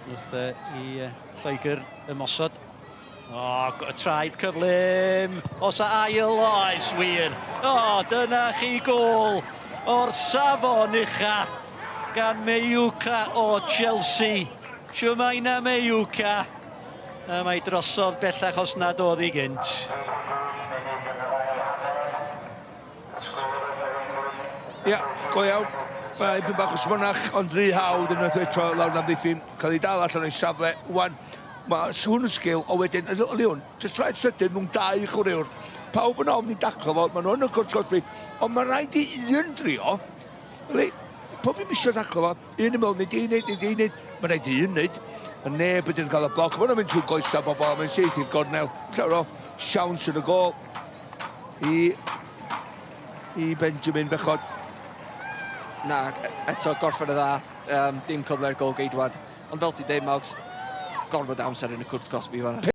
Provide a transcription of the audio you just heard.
Wrth i Lloegr ymosod. O, oh, traed cyflym. Os a ail, oes wir. O, oh, dyna chi gôl o'r safon ucha gan Meyuka o Chelsea. Shwmaina Meyuka. A mae drosodd bellach os nad oedd hi gynt. Ia, go iawn. Mae dipyn bach o smynach, ond rhy hawdd unwaith eto lawr yn amddiffyn. Cael ei dal allan o'i safle. Wan, mae hwn yn sgil, o wedyn, ydy hwn, jyst traed sydyn rhwng dau chwaraewr. Pawb yn ofni daclo fo, maen nhw yn y cwrt cosbi, ond mae rhaid i un drio. Ydy, pob un eisiau daclo fo, un yn meddwl, nid un neud, nid un neud, mae'n rhaid i un neud. Y neb ydy'n cael y bloc, maen nhw'n mynd trwy goesau bobl, mae'n syth i'r gornel, llawer o siawns yn y gol i i Benjamin Bechod. Na, e, eto gorffen y dda, um, dim cyfle i'r gol geidwad. Ond fel ti'n deud, Mawgs, gormod amser yn y cwrt cosbi fanna.